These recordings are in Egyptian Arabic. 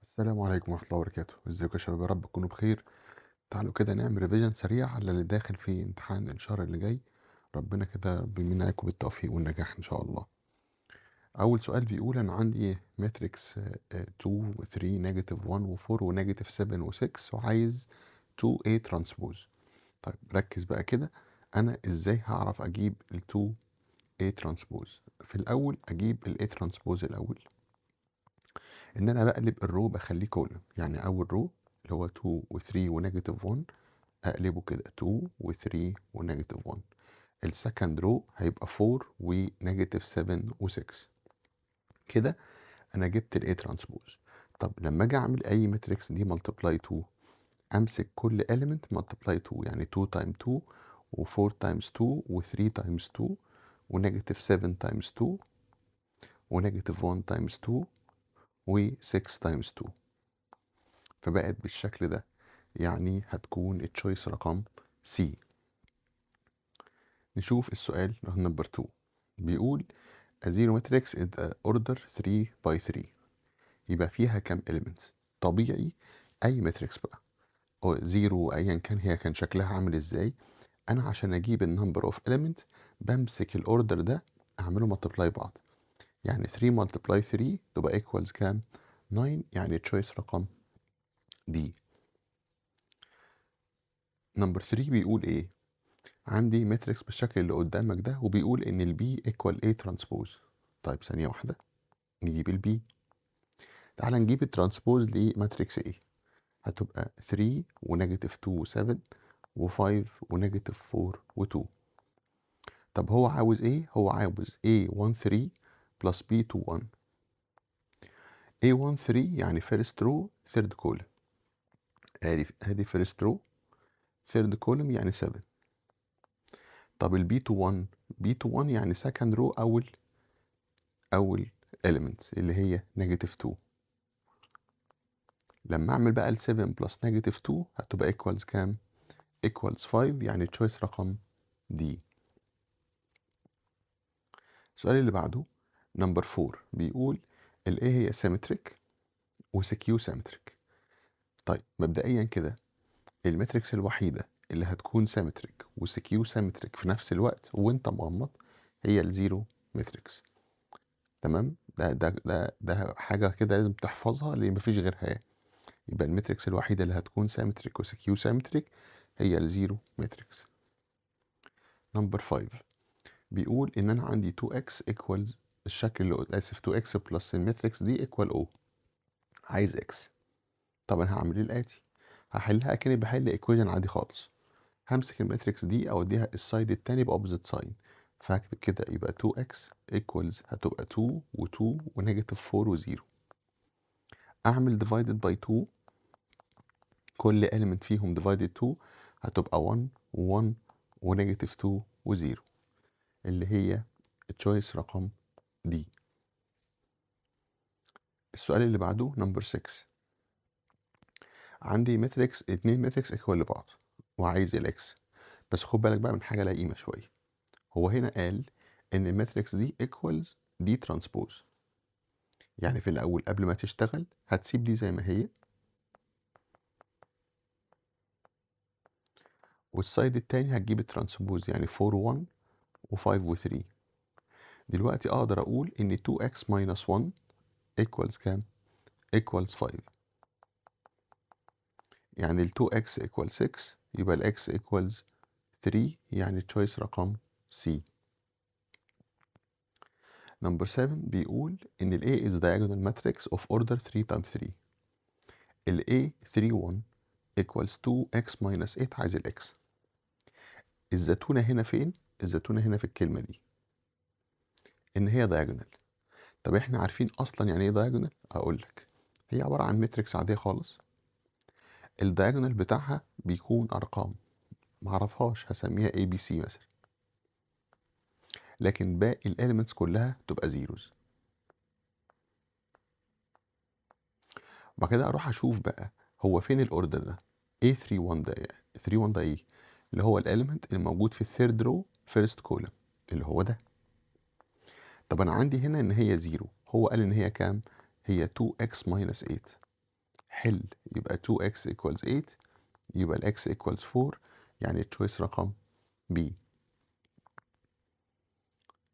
السلام عليكم ورحمة الله وبركاته. ازيكم يا شباب؟ يا رب تكونوا بخير. تعالوا كده نعمل revision سريع على اللي داخل في امتحان الشهر اللي جاي. ربنا كده بيمن عليكم بالتوفيق والنجاح ان شاء الله. اول سؤال بيقول انا عندي matrix 2 و 3 negative 1 و 4 و negative 7 و 6 وعايز 2 A transpose. طيب ركز بقى كده، انا ازاي هعرف اجيب ال 2 A transpose؟ في الاول اجيب ال A transpose الاول، ان انا بقلب ال row بخليه column، يعني اول row اللي هو 2 و 3 و negative 1 اقلبه كده 2 و 3 و negative 1. ال second row هيبقى 4 و negative 7 و 6. كده انا جبت ال A transpose. طب لما اجي اعمل اي matrix دي multiply 2، امسك كل element multiply 2، يعني 2 times 2 و 4 times 2 و 3 times 2 و negative 7 times 2 و negative 1 times 2 و 6 times 2، فبقت بالشكل ده، يعني هتكون ال choice رقم C. نشوف السؤال رقم number 2، بيقول a zero matrix is the order 3 by 3، يبقى فيها كام elements؟ طبيعي اي matrix بقى او zero ايا كان هي كان شكلها عامل ازاي، انا عشان اجيب ال number of element بمسك ال order ده اعمله multiply بعض، يعني 3 multiply 3 تبقى equals كام؟ 9، يعني choice رقم D. number 3 بيقول ايه؟ عندي matrix بالشكل اللي قدامك ده وبيقول ان ال B equal A transpose. طيب ثانية واحدة نجيب ال B، تعال نجيب ال transpose ل matrix A، هتبقى 3 و negative 2 و 7 و 5 و negative 4 و 2. طب هو عاوز ايه؟ هو عاوز A 1 3 plus B 2 1. A13 يعني first row third column، ادي first row third column يعني 7. طب ال B21، B21 يعني second row أول element اللي هي negative 2. لما أعمل بقى ال 7 plus negative 2 هتبقى equals كام؟ equals 5، يعني choice رقم D. السؤال اللي بعده number 4 بيقول ال A هي symmetric و skew symmetric. طيب مبدئيا كده ال matrix الوحيدة اللي هتكون symmetric و skew symmetric في نفس الوقت وانت مغمض هي ال zero matrix، تمام؟ ده حاجة كده لازم تحفظها لأن مفيش غيرها يعني. يبقى ال matrix الوحيدة اللي هتكون symmetric و skew symmetric هي ال zero matrix. number 5 بيقول إن أنا عندي 2x equals الشكل اللي آسف 2x plus ال matrix دي equal O، عايز x. طب أنا هعمل إيه؟ الآتي، هحلها أكني بحل equation عادي خالص. همسك ال matrix دي أوديها ال side التاني ب opposite sign، فهكتب كده يبقى 2x equals هتبقى 2 و2 و negative 4 و0. أعمل divided by 2، كل element فيهم divided 2 هتبقى 1 و1 و negative 2 و0، اللي هي choice رقم D. السؤال اللي بعده number 6، عندي matrix اتنين matrix equal لبعض وعايز ال X. بس خد بالك بقى من حاجة لئيمة شوية، هو هنا قال إن ال matrix دي equals D transpose، يعني في الأول قبل ما تشتغل هتسيب دي زي ما هي، وال side التاني هتجيب ال transpose يعني 4 1 و 5 و 3. دلوقتي أقدر أقول إن 2x minus 1 equals كام؟ equals 5، يعني ال 2x equals 6، يبقى ال x equals 3، يعني choice رقم C. number 7 بيقول إن ال A is diagonal matrix of order 3 times 3، ال A 3 1 equals 2x minus 8، عايز ال x. الزتونة هنا فين؟ الزتونة هنا في الكلمة دي إن هي diagonal. طب إحنا عارفين أصلا يعني إيه diagonal؟ أقول لك هي عبارة عن matrix عادية خالص، ال diagonal بتاعها بيكون أرقام معرفهاش هسميها A B C مثلا، لكن باقي ال elements كلها تبقى zeros. بعد كده أروح أشوف بقى هو فين ال order ده، A 3 1 ده يعني 3 1 ده إيه؟ اللي هو ال element الموجود في ال third row first column اللي هو ده. طب أنا عندي هنا إن هي 0، هو قال إن هي كام؟ هي 2x minus 8. حل، يبقى 2x equals 8، يبقى ال x equals 4، يعني choice رقم B.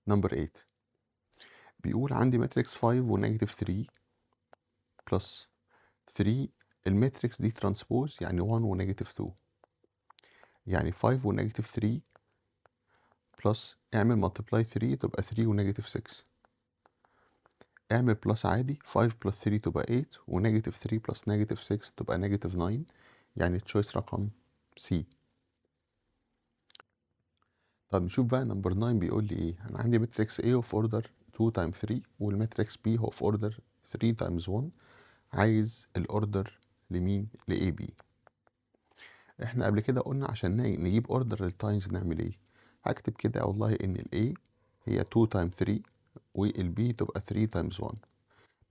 number 8 بيقول عندي matrix 5 و negative 3 plus 3، ال matrix دي transpose يعني 1 و negative 2، يعني 5 و negative 3 plus اعمل multiply 3 تبقى 3 و negative 6، اعمل plus عادي 5 plus 3 تبقى 8 و negative 3 plus negative 6 تبقى negative 9، يعني choice رقم C. طب نشوف بقى number 9 بيقول لي ايه. انا عندي matrix A of order 2 times 3 وال matrix B of order 3 times 1، عايز ال order لمين؟ ل AB. احنا قبل كده قلنا عشان نجيب order لل times نعمل ايه؟ هكتب كده والله ان ال A هي 2 times 3 وال B تبقى 3 times 1،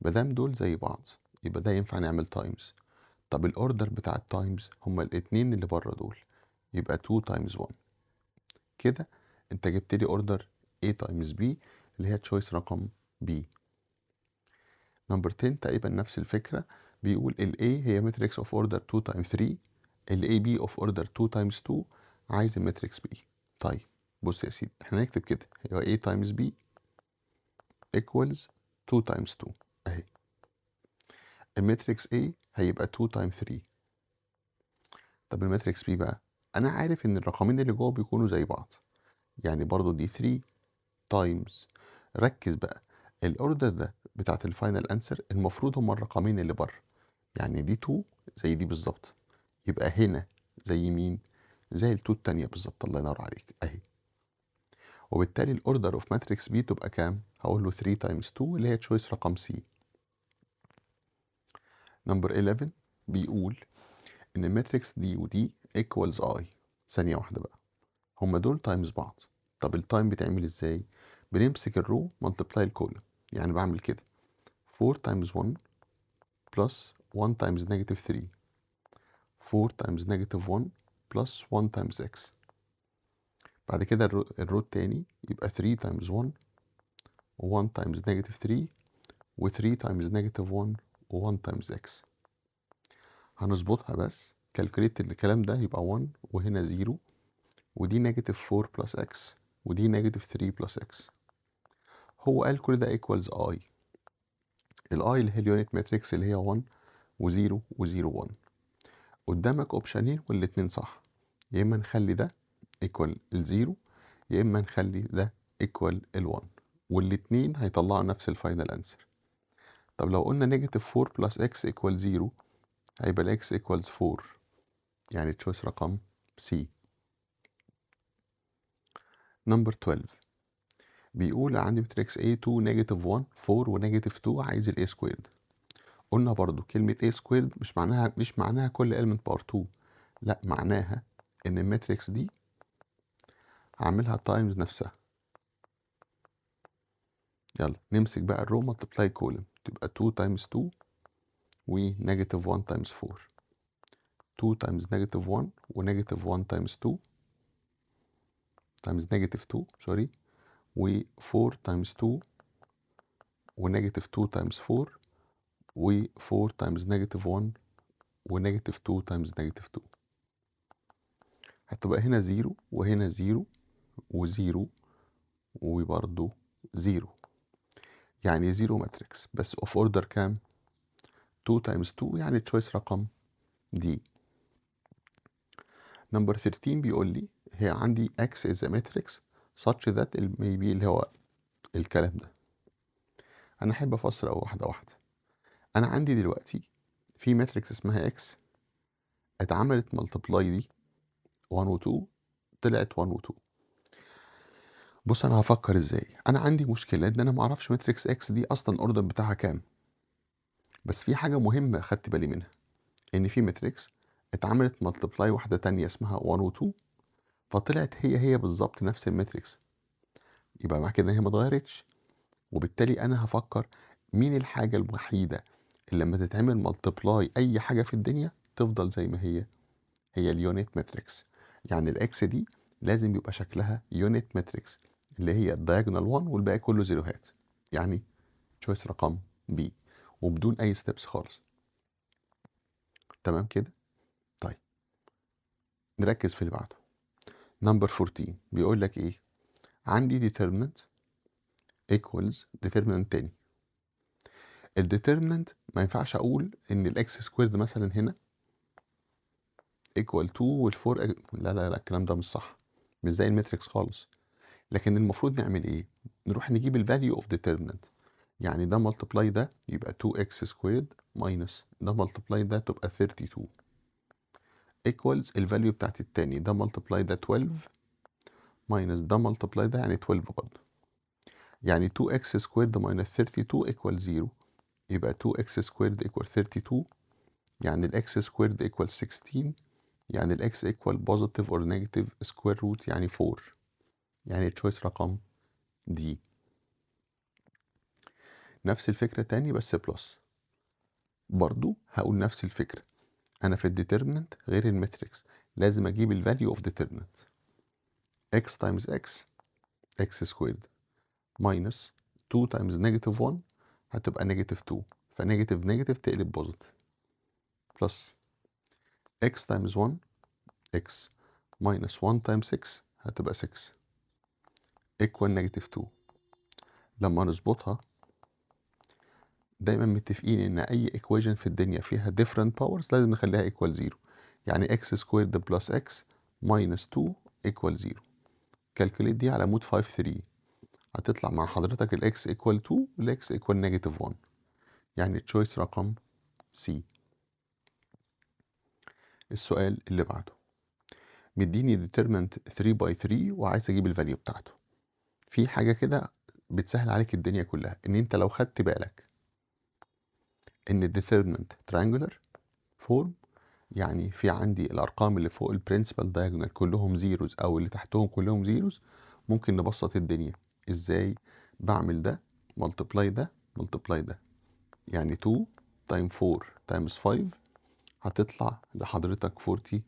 مادام دول زي بعض يبقى ده ينفع نعمل times. طب ال order بتاع ال times هما الاتنين اللي بره دول، يبقى 2 times 1. كده انت جبت لي order A times B اللي هي choice رقم B. number 10 تقريبا نفس الفكرة، بيقول ال A هي matrix of order 2 times 3، ال AB of order 2 times 2، عايز ال matrix B. طيب بص يا سيدي، احنا نكتب كده هي A times B equals 2 times 2 اهي. ال matrix A هيبقى 2 times 3. طب ال matrix B بقى، انا عارف ان الرقمين اللي جوه بيكونوا زي بعض، يعني برضو دي 3 times. ركز بقى، ال order ده بتاعت ال final answer المفروض هما الرقمين اللي بره، يعني دي 2 زي دي بالظبط، يبقى هنا زي مين؟ زي ال 2 التانية بالظبط. الله ينور عليك اهي. وبالتالي ال order of matrix B تبقى كام؟ هقول له 3 times 2 اللي هي choice رقم C. number 11 بيقول ان ال matrix دي ودي equals I. ثانية واحدة بقى، هما دول times بعض. طب ال time بيتعمل ازاي؟ بنمسك ال row multiply ال column، يعني بعمل كده 4 times 1 plus 1 times negative 3، 4 times negative 1 plus 1 times x. بعد كده ال row التاني يبقى 3 times 1 و 1 times negative 3 و 3 times negative 1 و 1 times x. هنظبطها بس calculate الكلام ده يبقى 1 وهنا 0، ودي negative 4 plus x ودي negative 3 plus x. هو قال كل ده equals i، ال i اللي هي ال unit matrix اللي هي 1 و0 و0 1. قدامك option ين والاتنين صح، يا اما نخلي ده equal ال zero يا اما نخلي ده equal ال1، والاتنين هيطلعوا نفس ال final answer. طب لو قلنا negative 4 plus x equal 0 هيبقى ال x equals 4، يعني choice رقم C. number 12 بيقول عندي matrix A 2 negative 1 4 و negative 2، عايز ال A squared. قلنا برضو كلمة A squared مش معناها كل element power 2، لا معناها إن ال matrix دي هعملها times نفسها. يلا نمسك بقى ال row multiply column، تبقى 2 times 2 و negative 1 times 4، 2 times negative 1 و negative 1 times 2 times negative 2 sorry، و 4 times 2 و negative 2 times 4 و 4 times negative 1 و negative 2 times negative 2. هتبقى هنا 0 وهنا 0 و0 وبرضه 0، يعني 0 matrix بس of order كام؟ 2 times 2، يعني choice رقم D. number 13 بيقول لي هي عندي x is a matrix such that it may be اللي هو الكلام ده. انا احب افسر او واحده واحده. انا عندي دلوقتي في matrix اسمها x اتعملت multiply دي 1 و 2 طلعت 1 و 2. بص انا هفكر ازاي. انا عندي مشكله ان انا ما اعرفش matrix x دي اصلا order بتاعها كام، بس في حاجه مهمه خدت بالي منها، ان في matrix اتعملت multiply واحده تانية اسمها 1 و 2 فطلعت هي هي بالظبط نفس ال matrix، يبقى معنى كده ان هي ما اتغيرتش. وبالتالي انا هفكر مين الحاجه الوحيده اللي لما تتعمل multiply اي حاجه في الدنيا تفضل زي ما هي، هي ال unit matrix. يعني ال x دي لازم يبقى شكلها unit matrix اللي هي ال diagonal 1 والباقي كله zero هات، يعني choice رقم B، وبدون اي steps خالص. تمام كده؟ طيب نركز في اللي بعده. number 14 بيقول لك ايه؟ عندي determinant equals determinant تاني. ال determinant ما ينفعش اقول ان ال x squared مثلا هنا equal 2 وال 4، لا لا لا، الكلام ده مش صح، مش زي ال matrix خالص. لكن المفروض نعمل ايه؟ نروح نجيب ال value of determinant، يعني ده multiply ده يبقى 2x squared minus ده multiply ده تبقى 32 equals ال value بتاعت التاني، ده multiply ده 12 minus ده multiply ده يعني 12 برضه، يعني 2x squared minus 32 equals 0، يبقى 2x squared equal 32، يعني ال x squared equal 16، يعني ال x equal positive or negative square root يعني 4، يعني choice رقم D. نفس الفكرة تاني بس plus، برضو هقول نفس الفكرة، أنا في ال determinant غير ال matrix لازم أجيب ال value of determinant. x times x x squared minus 2 times negative 1 هتبقى negative 2، ف negative negative تقلب positive، plus x times 1 x minus 1 times 6 هتبقى 6 equal negative 2. لما نظبطها دايما متفقين ان اي equation في الدنيا فيها different powers لازم نخليها equal 0، يعني x squared plus x minus 2 equal 0. calculate دي على mode 5 3 هتطلع مع حضرتك ال x equal 2 وال x equal negative 1، يعني choice رقم C. السؤال اللي بعده مديني determinant 3 by 3 وعايز اجيب ال value بتاعته. في حاجة كده بتسهل عليك الدنيا كلها، ان انت لو خدت بالك ان determinant triangular form، يعني في عندي الارقام اللي فوق ال principal diagonal كلهم zeros او اللي تحتهم كلهم zeros، ممكن نبسط الدنيا ازاي؟ بعمل ده multiply ده multiply ده، يعني 2 times 4 times 5 هتطلع لحضرتك 40،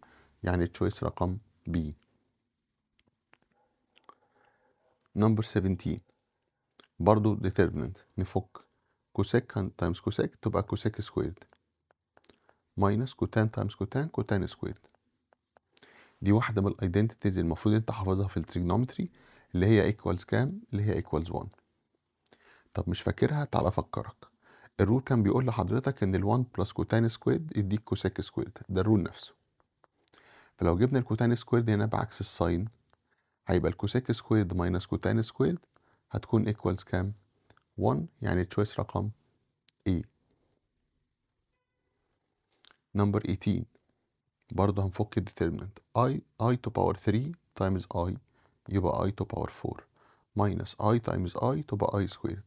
يعني choice رقم B. number 17 برضو determinant، نفك cosec times cosec تبقى cosec squared minus cotan times cotan cotan squared. دي واحدة من ال identities المفروض انت حافظها في ال trigonometry، اللي هي equals كام؟ اللي هي equals 1. طب مش فاكرها؟ تعالى افكرك. ال rule كان بيقول لحضرتك ان ال 1 plus cotan squared يديك cosec squared، ده ال rule نفسه. فلو جبنا ال cotan squared هنا بعكس ال sign هيبقى ال cosec squared minus cotan squared هتكون equals كام؟ 1، يعني choice رقم A. number 18 برضه هنفك ال determinant i to power 3 times i يبقى i to power 4 minus i times i تبقى i squared.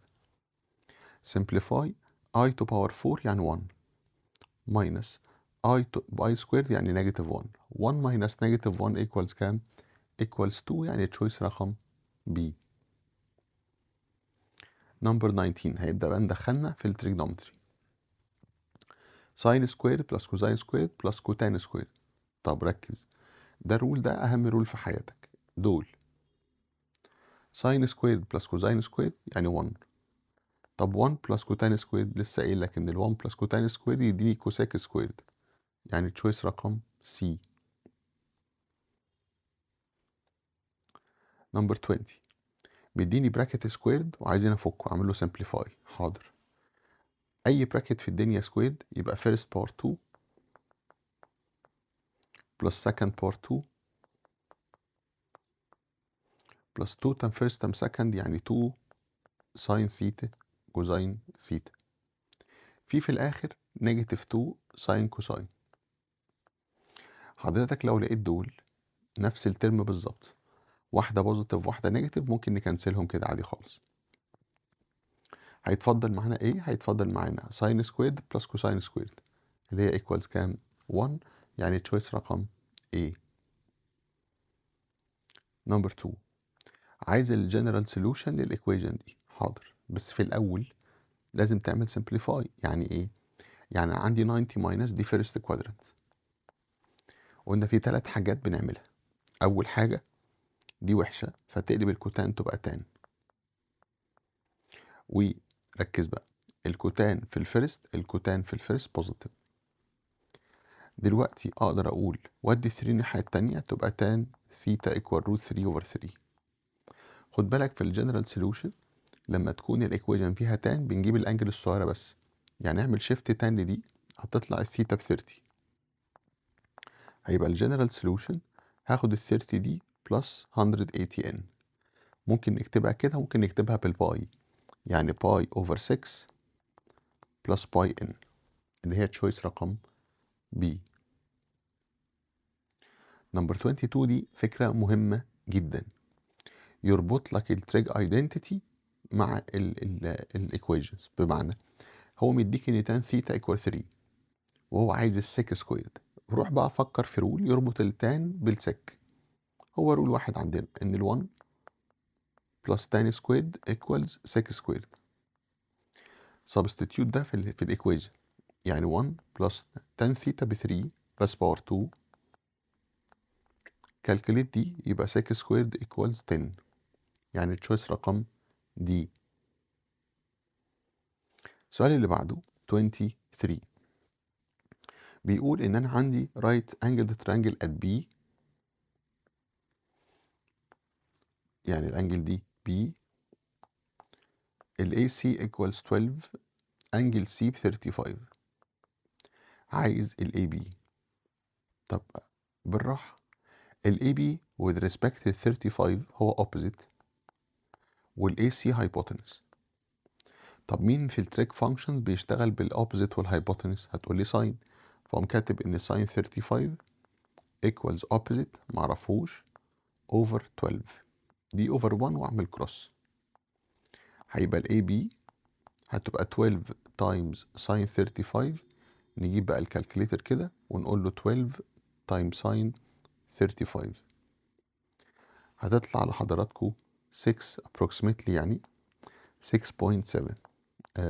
simplify i to power 4 يعني 1 minus i to i squared يعني negative 1، 1 minus negative 1 equals كام؟ equals 2، يعني choice رقم B. number 19 هيبدأ بقى ندخلنا في ال trigonometry. sin squared plus cosine squared plus cotan squared. طب ركز، ده ال rule ده أهم rule في حياتك. دول sin squared plus cosine squared يعني 1. طب 1 plus cotan squared لسه قايل لك إن ال 1 plus cotan squared يديني cosec squared، يعني choice رقم C. number 20 بيديني bracket squared وعايزين افكه اعمل له simplify. حاضر، اي bracket في الدنيا squared يبقى first power 2 plus second power 2 plus 2 times first times second يعني 2 sin theta cosine theta، في الاخر negative 2 sin cosine. حضرتك لو لقيت دول نفس ال term بالظبط، واحدة positive واحدة negative، ممكن نكنسلهم كده عادي خالص. هيتفضل معانا ايه؟ هيتفضل معانا sin squared plus cosine squared اللي هي equals كام؟ 1، يعني choice رقم A. number 2 عايز ال general solution لل equation دي. حاضر، بس في الأول لازم تعمل simplify. يعني ايه؟ يعني عندي 90 minus دي first quadrant، قلنا في 3 حاجات بنعملها. أول حاجة دي وحشة فتقلب ال cotan تبقى tan، وركز بقى ال cotan في ال first، ال cotan في ال first positive. دلوقتي اقدر اقول ودي 3 الناحية التانية تبقى tan theta equal root 3 over 3. خد بالك في ال general solution لما تكون ال equation فيها tan بنجيب ال angle الصغيرة بس، يعني اعمل shift tan لدي هتطلع الثيتا ب 30. هيبقى ال general solution هاخد ال 30 دي plus 180 n. ممكن نكتبها كده، ممكن نكتبها بال pi، يعني pi over 6 plus pi n اللي هي choice رقم B. number 22 دي فكرة مهمة جدا، يربط لك ال trig identity مع ال equations. بمعنى هو مديك ان tan theta equal 3 وهو عايز ال sec squared. روح بقى فكر في rule يربط ال tan بال sec. هو rule واحد عندنا ان ال 1 plus tan squared equals sec squared. substitute ده في ال equation، يعني 1 plus tan theta ب 3 بس power 2، calculate دي يبقى sec squared equals 10، يعني choice رقم D. السؤال اللي بعده 23 بيقول إن أنا عندي right angled triangle at B، يعني ال angle دي B، ال AC equals 12، angle C ب 35، عايز ال AB. طب بالراحة، ال AB with respect to 35 هو opposite وال AC hypotenuse. طب مين في ال trig function بيشتغل بال opposite وال hypotenuse؟ هتقول لي sine، فقوم كاتب ان sine 35 equals opposite معرفوش over 12، دي over 1 واعمل cross، هيبقى ال AB هتبقى 12 times sine 35. نجيب بقى ال calculator كده ونقول له 12 times sine 35، هتطلع لحضراتكم 6 approximately، يعني 6.7،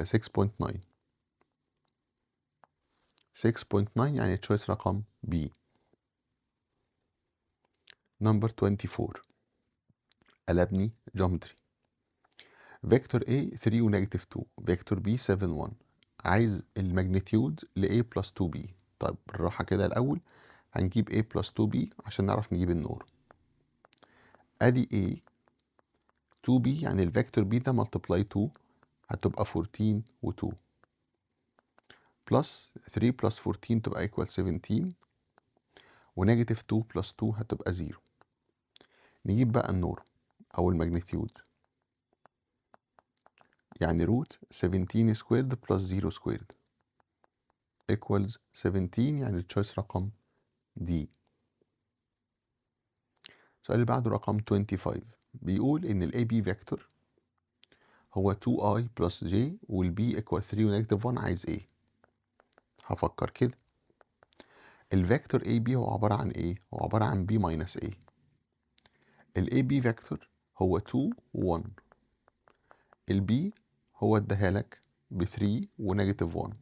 6.9، 6.9 يعني choice رقم B. number 24 قلبني geometry. vector A 3 و negative 2، vector B 7 1، عايز ال magnitude ل A plus 2B. طيب بالراحة كده، الأول هنجيب A plus 2B عشان نعرف نجيب ال norm. ادي A 2B يعني ال vector B ده multiply 2 هتبقى 14 و 2 plus 3 plus 14 تبقى equal 17، و negative 2 plus 2 هتبقى 0. نجيب بقى ال norm أو ال magnitude، يعني root 17 squared plus 0 squared equals 17، يعني ال choice رقم D. السؤال اللي بعده رقم 25 بيقول إن ال AB vector هو 2i plus j وال B equal 3 و negative 1، عايز إيه؟ هفكر كده، ال vector AB هو عبارة عن إيه؟ هو عبارة عن B minus A. ال AB vector هو 2 و 1، ال B هو اداها لك ب 3 و negative 1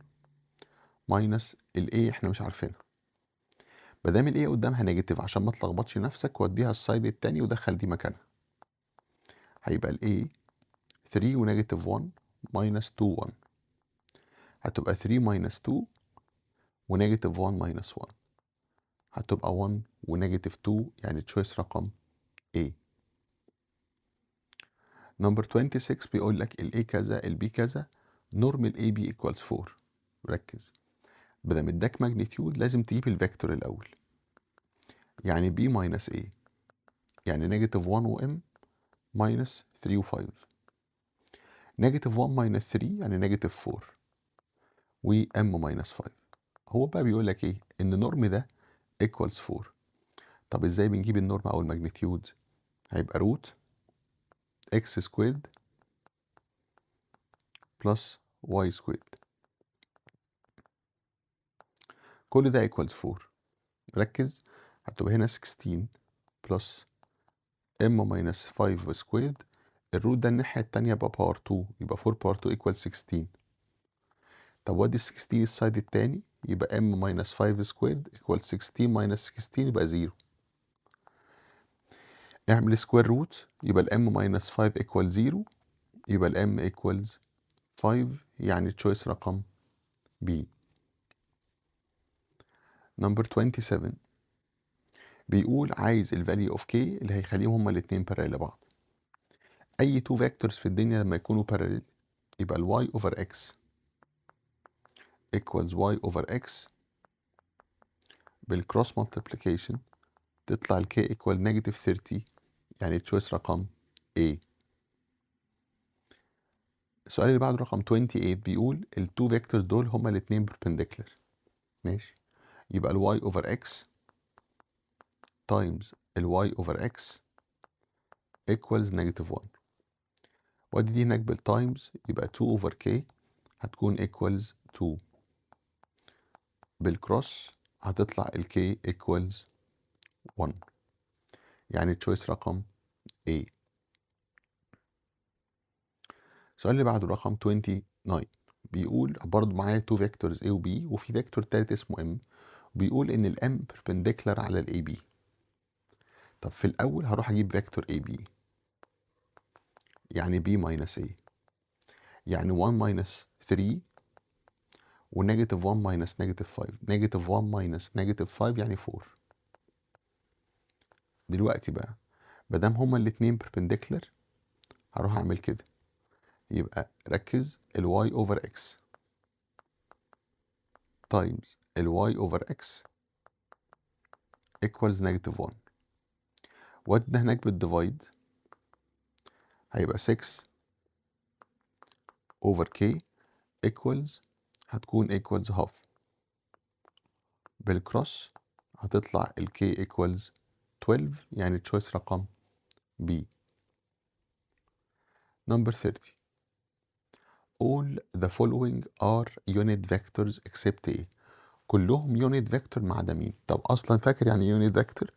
minus ال A احنا مش عارفينها. مادام ال A قدامها negative عشان ما تلخبطش نفسك وديها ال side التاني ودخل دي مكانها، هيبقى ال A 3 و negative 1 minus 2 1، هتبقى 3 minus 2 و negative 1 minus 1، هتبقى 1 و negative 2، يعني choice رقم A. number 26 بيقول لك ال A كذا ال B كذا، norm ال AB equals 4. ركز، بدل ما اداك magnitude لازم تجيب ال vector الأول، يعني B minus A يعني negative 1 و M minus 3 و 5، negative 1 minus 3 يعني negative 4 و M minus 5. هو بقى بيقول لك ايه؟ ان norm ده equals 4. طب ازاي بنجيب ال norm او ال magnitude؟ هيبقى root x squared plus y squared، كل ده equals 4. ركز، هتبقى هنا 16 plus m minus 5 squared، ال root ده الناحية التانية يبقى power 2، يبقى 4 power 2 equals 16. طب وادي 16 ال side التاني يبقى m minus 5 squared equals 16 minus 16 يبقى 0. اعمل square root يبقى ال m minus 5 equals 0، يبقى ال m equals 5، يعني choice رقم B. Number 27 بيقول عايز ال value of k اللي هيخليهم هما الاتنين parallel لبعض. أي two vectors في الدنيا لما يكونوا parallel يبقى ال y over x equals y over x بال cross multiplication تطلع ال k equal negative 30، يعني choice رقم A. السؤال اللي بعده رقم 28 بيقول ال two vectors دول هما الاتنين perpendicular. ماشي، يبقى ال y over x times ال y over x equals negative 1، وادي دي هناك بال times يبقى 2 over k هتكون equals 2، بال cross هتطلع ال k equals 1، يعني choice رقم A. السؤال اللي بعده رقم 29 بيقول برضه معايا two vectors A و B وفي vector تالت اسمه M، بيقول إن ال M perpendicular على ال AB. طب في الأول هروح أجيب vector AB، يعني B minus A، يعني 1 minus 3 و negative 1 minus negative 5، negative 1 minus negative 5 يعني 4. دلوقتي بقى مادام هما الاتنين perpendicular هروح أعمل كده، يبقى ركز ال y over x times ال y over x equals negative 1، وده هناك بال divide هيبقى 6 over k equals هتكون equals half، بال cross هتطلع ال k equals 12، يعني choice رقم B. Number 30 all the following are unit vectors except A. كلهم unit vector ما عدا مين؟ طب أصلا فاكر يعني إيه unit vector؟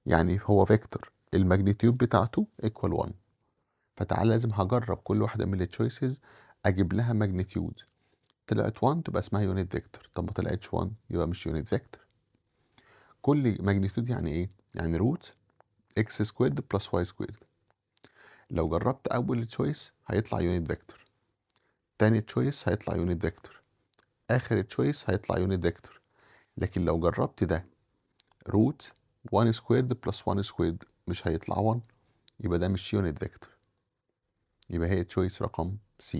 يعني هو vector ال magnitude بتاعته equal 1، فتعالى لازم هجرب كل واحدة من ال choices أجيب لها magnitude، طلعت 1 تبقى اسمها unit vector، طب ما طلعتش 1 يبقى مش unit vector. كل magnitude يعني إيه؟ يعني root x squared plus y squared. لو جربت أول choice هيطلع unit vector، تاني choice هيطلع unit vector، آخر choice هيطلع unit vector. لكن لو جربت ده root 1 squared plus 1 squared مش هيطلع 1، يبقى ده مش unit vector، يبقى هي choice رقم C.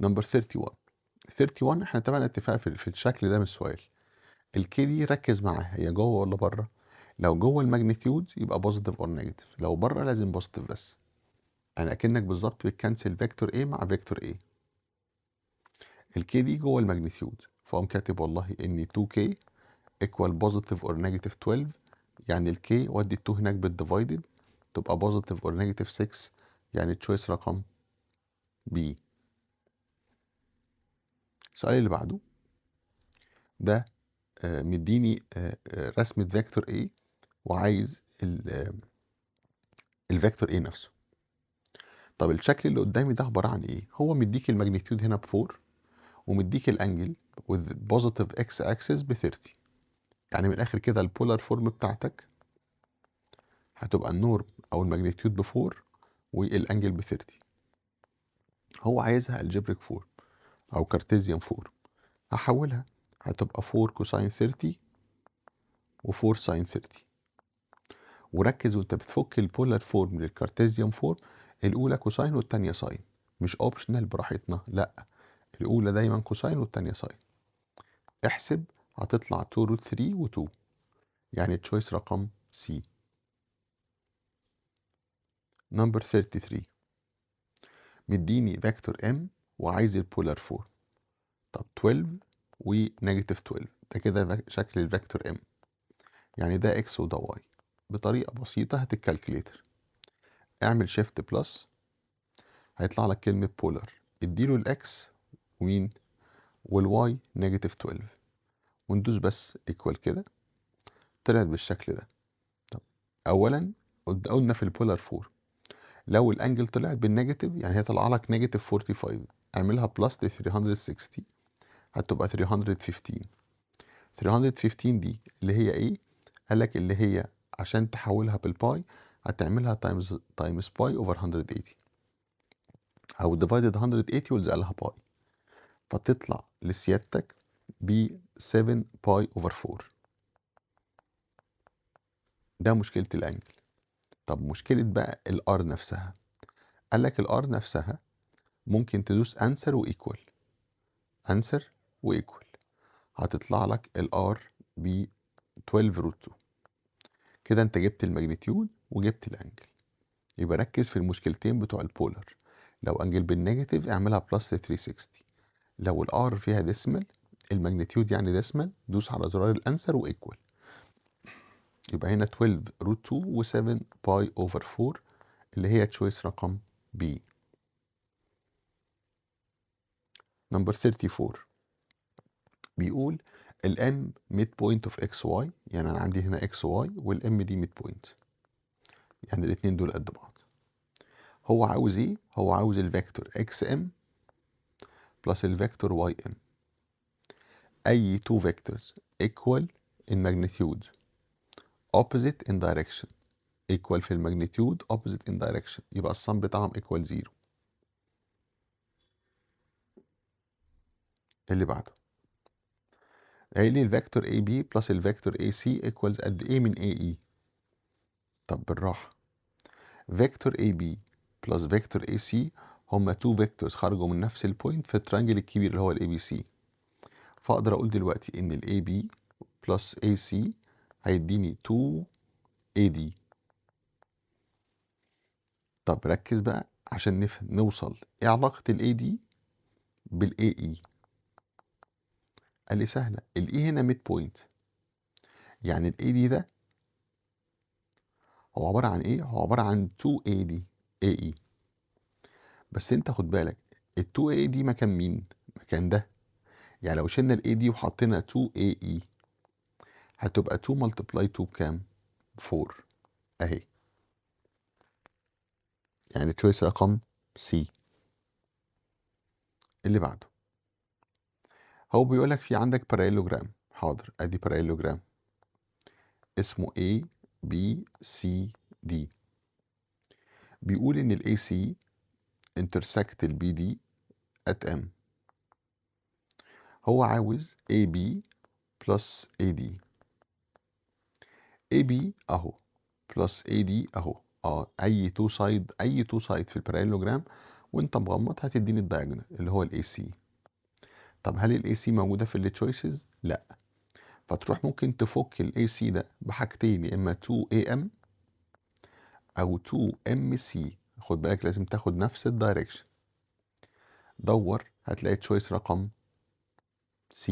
Number 31. 31 احنا اتفقنا اتفاق في الشكل ده من السؤال. ال k دي ركز معاها، هي جوه ولا بره؟ لو جوه ال magnitude يبقى positive or negative، لو بره لازم positive بس. يعني اكنك بالظبط بت cancel vector A مع vector A. ال k دي جوه ال magnitude، فقوم كاتب والله ان 2k equal positive or negative 12، يعني ال k ودي 2 هناك بال divided تبقى positive or negative 6، يعني choice رقم B. السؤال اللي بعده ده مديني رسمة vector A وعايز ال vector A نفسه. طب الشكل اللي قدامي ده عبارة عن ايه؟ هو مديك ال magnitude هنا ب 4 ومديك ال angle with positive x axis ب 30، يعني من الاخر كده ال polar form بتاعتك هتبقى ال norm او ال magnitude ب 4 وال angle ب 30. هو عايزها algebraic form او Cartesian form، هحولها هتبقى 4 cosine 30 و 4 sine 30. وركز وانت بتفك ال polar form لل Cartesian form، الاولى cosine والتانية sine، مش optional براحتنا، لا الاولى دايما cosine والتانية sine. احسب هتطلع 2 root 3 و 2، يعني choice رقم C. Number 33 مديني vector M وعايز ال polar form. طب 12 و negative 12 ده كده شكل ال vector M، يعني ده x وده y. بطريقة بسيطة هات ال calculator، اعمل shift plus هيطلع لك كلمة polar، اديله ال x ومين وال y negative 12 وندوس بس equal كده، طلعت بالشكل ده. طب اولا قلنا في ال polar form لو ال angle طلعت بال negative، يعني هي طالعه لك negative 45، اعملها plus 360 هتبقى 315. 315 دي اللي هي ايه؟ قال لك اللي هي عشان تحولها بال pi هتعملها times pi over 180 او divided 180 ولزق لها pi، فتطلع لسيادتك ب 7 pi over 4. ده مشكلة ال angle. طب مشكلة بقى ال R نفسها، قال لك ال R نفسها ممكن تدوس answer و equal، answer و equal، هتطلع لك ال R ب 12 root 2. كده انت جبت ال magnitude وجبت ال angle. يبقى ركز في المشكلتين بتوع ال polar، لو angle بال negative اعملها plus 360، لو ال R فيها decimal ال magnitude يعني decimal دوس على زرار ال answer و equal. يبقى هنا 12 root 2 و7 pi over 4 اللي هي choice رقم B. number 34 بيقول ال M midpoint of XY، يعني أنا عندي هنا XY وال M دي midpoint، يعني الاتنين دول قد بعض. هو عاوز إيه؟ هو عاوز ال vector XM plus ال vector YM. أي two vectors equal in magnitude opposite in direction، equal في ال magnitude opposite in direction، يبقى ال sum بتاعهم equal 0. اللي بعده قايل لي ال vector AB plus ال vector AC equals قد ايه من AE؟ طب بالراحة، vector AB plus vector AC هما two vectors خرجوا من نفس ال point في ال triangle الكبير اللي هو ال ABC. فاقدر اقول دلوقتي ان ال AB plus AC هيديني 2AD. طب ركز بقى عشان نفهم نوصل ايه علاقة ال AD بال AE. قال لي سهلة، ال E هنا midpoint، يعني ال AD ده هو عبارة عن ايه؟ هو عبارة عن 2AD AE. بس انت خد بالك ال 2AD مكان مين؟ مكان ده. يعني لو شلنا ال AD وحطينا 2AE هتبقى 2 multiply 2 بكام؟ 4 اهي. يعني choice رقم C. اللي بعده هو بيقول لك في عندك parallelogram، حاضر ادي parallelogram اسمه A B C D، بيقول ان ال AC intersect ال BD at M. هو عاوز AB plus AD. AB اهو plus AD اهو، اي two side، اي two side في ال parallelogram وانت مغمض هتديني ال diagonal اللي هو ال AC. طب هل ال AC موجودة في ال choices؟ لا. فتروح ممكن تفك ال AC ده بحاجتين، يا اما 2AM او 2MC. خد بالك لازم تاخد نفس ال direction. دور هتلاقي choice رقم C.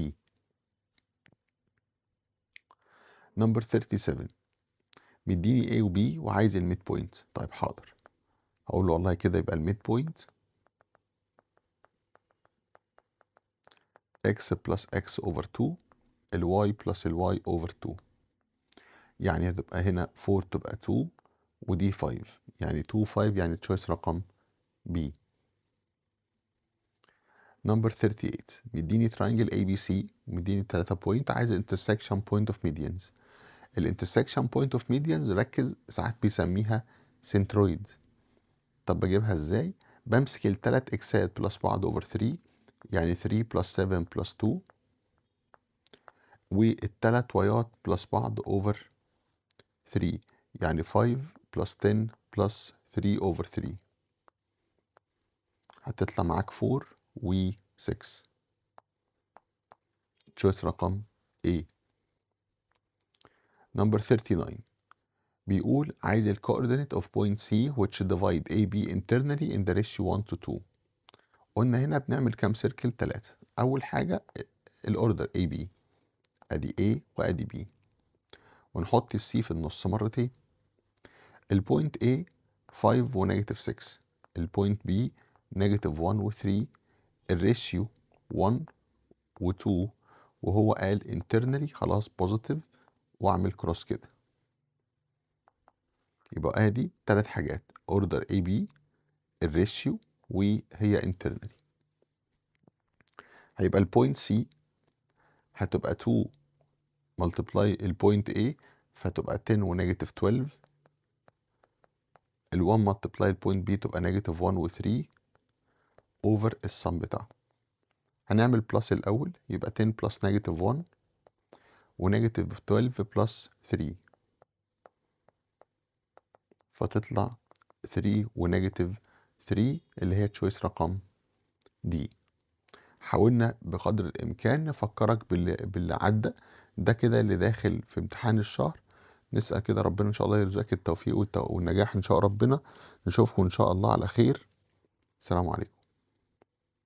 number 37 مديني A و B وعايز ال midpoint. طيب حاضر، هقول له والله كده يبقى ال midpoint x plus x over 2 ال y plus ال y over 2، يعني هتبقى هنا 4 تبقى 2 ودي 5، يعني 2 5، يعني choice رقم B. number 38 مديني triangle ABC ومديني 3 point، عايز intersection point of medians. ال intersection point of medians ركز ساعات بيسميها centroid. طب بجيبها ازاي؟ بمسك التلات x ات plus بعض over 3، يعني 3 plus 7 plus 2، والتلات y ات plus بعض over 3، يعني 5 plus 10 plus 3 over 3، هتطلع معاك 4 و 6. choice رقم A. number 39 بيقول عايز ال coordinate of point C which divide AB internally in the ratio 1 to 2. قلنا هنا بنعمل كام circle؟ 3. أول حاجة ال order AB، أدي A وأدي B، ونحط ال C في النص مرتين. ال point A 5 و negative 6، ال point B negative 1 و 3، ال ratio 1 و 2، وهو قال internally خلاص positive، واعمل cross كده. يبقى ادي 3 حاجات، order AB، ال ratio، وهي internally. هيبقى ال point C هتبقى 2 multiply ال point A فتبقى 10 و negative 12، ال 1 multiply ال point B تبقى negative 1 و 3 over ال sum بتاعه، هنعمل plus الأول، يبقى 10 plus negative 1 و negative 12 plus 3، فتطلع 3 و negative 3 اللي هي choice رقم D. حاولنا بقدر الإمكان نفكرك باللي عدى ده كده اللي داخل في امتحان الشهر. نسأل كده ربنا إن شاء الله يرزقك التوفيق والنجاح إن شاء ربنا. نشوفكم إن شاء الله على خير. السلام عليكم.